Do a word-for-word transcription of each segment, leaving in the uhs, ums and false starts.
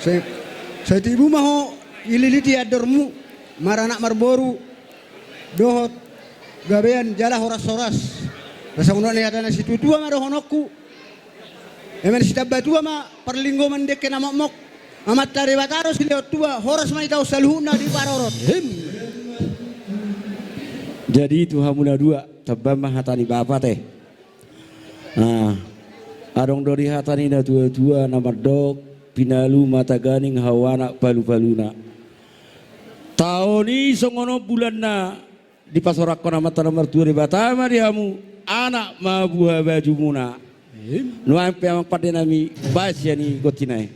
Sai, sai tibu ma ho ililiti andormu, maranak marboru, dohot gabean jala horas-horas. Asa unang ni hata na situatua ma dohononku. Eme na sitamba tua ma parlinggoman dengke na mokmok. Amanta Debata do silehon tua, horas ma hita on saluhutna diparorot. Him. Jadi tu hamu na dua, tamba ma hata ni bapa te. Nah, adong do di hata ni na tua-tua na mandok, pinalu ma taganing hau anak palu-paluna. Taon i songon on bulanna, dipasoranghon Amanta na martua Debata ma di hamu anak ma buhabajumuna. Nuaeng pe amang pande nami, baen sian i gontina i.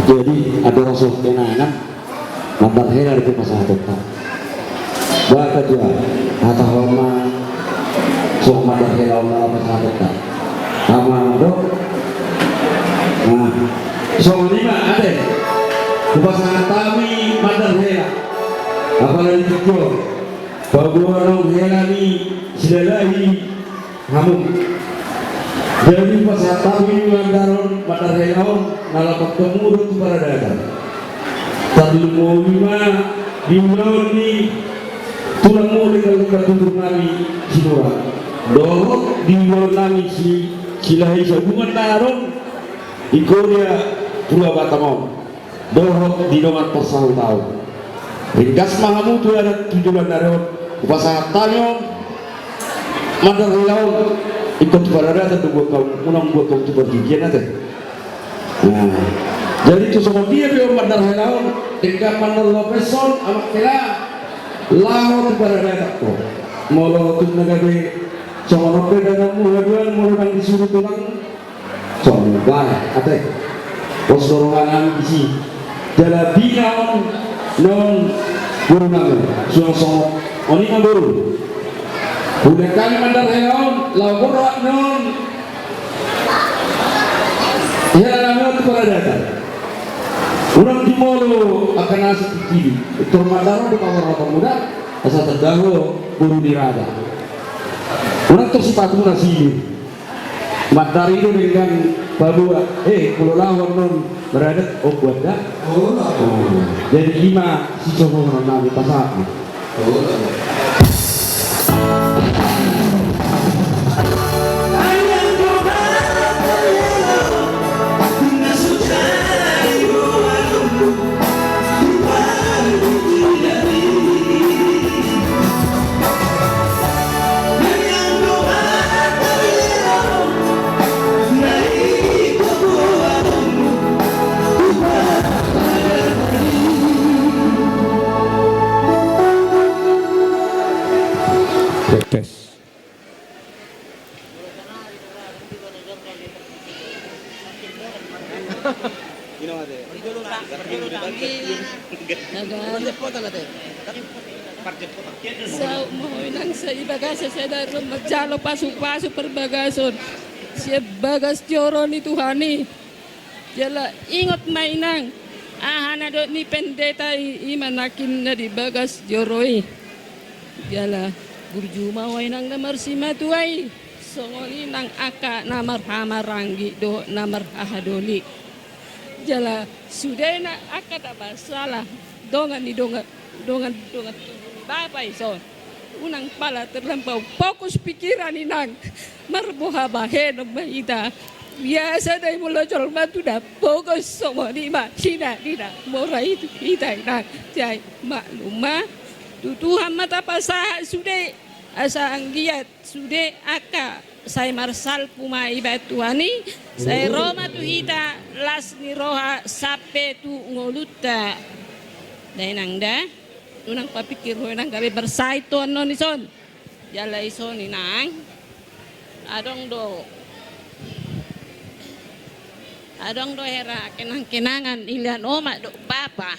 Jadi, andorang so hot kenangan, mandar hela do hupasahat hita. Bah, ketua, hata ho ma, so mandar hela on ma hupasahat hita. Ama do. Nah, songon i ma, ate. Hupasahat hami mandar hela. Apalagi tu paboa naung hela ni silalahi hamu. Jadi hupasahat hami mandar on, mandar hela on, na laho patonmu do tu paradatan. Tarlumobi ma di ulaon ni tulang mole, kalau di tutur nami Sinurat. Dohot di ulaon nami si, Silahi Sabungan na adong di Korea Pulau Batam on. Dohot di dongan parsahutaon. Ringgas ma hamu tu adat tu joloan ni ari on, hupasahat hami on mandar hela on, ingkon tu paradatan do buat hamu, unang buat hamu tu partingkian ate. Nah, jadi tu songon dia pe on mandar hela on, denggan ma on lopes on, amang hela, laho tu paradatan ho. Molo tung na gabe songon on pe dalanmu haduan, molo ndang disuru tulang, songon bae, ate. Pos do roha nami disi. Jala bina on non boru nami. Suang songon on i ma boru. Hulean hami mandar hela on, laho borhat non hela nami on tu paradatan. Unang jumolo angka na asing tingkiri. Tor mandar on do paborhatonmuna, asa tanda ho boru ni raja. Unang tor sipatu na silir. Mandar i do denggan paboa, eh, molo laho annon beradat, oh, buat da. Oh, jadi i ma sisohonon nami, pasahat ma. Tes. Saut ma ho inang, sai bagasan sadari on manjalo pasupasu parbagason sian bagas joro ni Tuhan i. Jala ingot ma inang, aha na didok ni pendeta i, i ma nangkin na di bagas joro i. Jala burju ma ho inang na marsimatua i, songon i nang angka na marhahamaranggi dohot na marhahadolik. Jala sudena angka na masalah dongan ni dongan, dongan, dongan tubu ni bapa i son. Unang pala terlampau fokus pikiran inang. Marboha bahenon ma hita. Biasa do i molo jolma tu na fokus songon i ma hina, hina. Mora i tu hita inang. Jadi maklum ma. Tu Tuhan ma tapasahat sude. Asa anggiat sude angka sai marsalpu ma ibaen Tuhan i, sai ro ma tu hita las ni roha sampe tu ngolunta. Da inang da, unang papikir ho inang gabe bersahit ho annon i son. Jala i son inang, adong do, adong do hera kenang-kenangan ilean omak dohot bapa.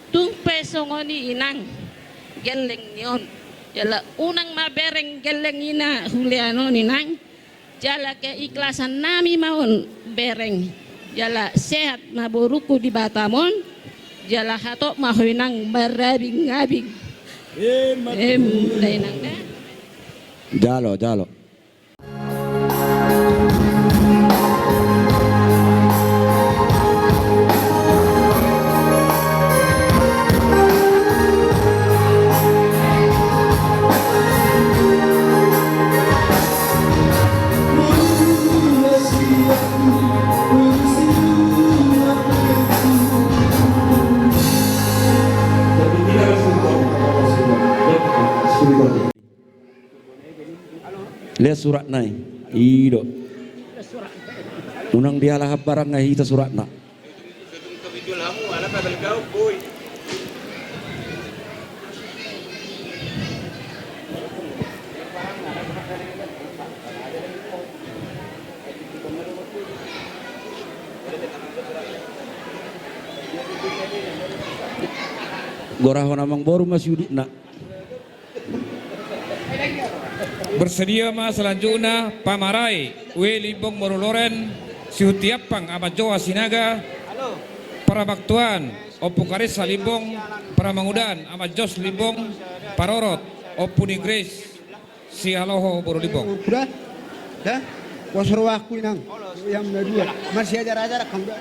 Tung pe songon i inang, gelleng ni on. Jala unang ma bereng gelleng i na hulean on inang. Jala keikhlasan nami ma on bereng. Jala sehat ma borungku di Batam on. Jala hatop ma ho inang marabing-abing. Em, da inang da. Jalo, jalo. Lea suratna i. I do. Unang dialahan barang nga hita suratna. Gorahon amangboru ma siudutna. Bersedia ma selanjutna pamarai, W Limbong Moruloren, Sihuntiampang Amanjoa Sinaga, parabaktuan, Ompu Karissa Limbong, paramangudan, Amanjos Limbong, parorot, Ompu ni Grace, Sihaloho boru Limbong. Kuda, da, kuas rohangku inang, yang na dua, masih ajar-ajar kamu da.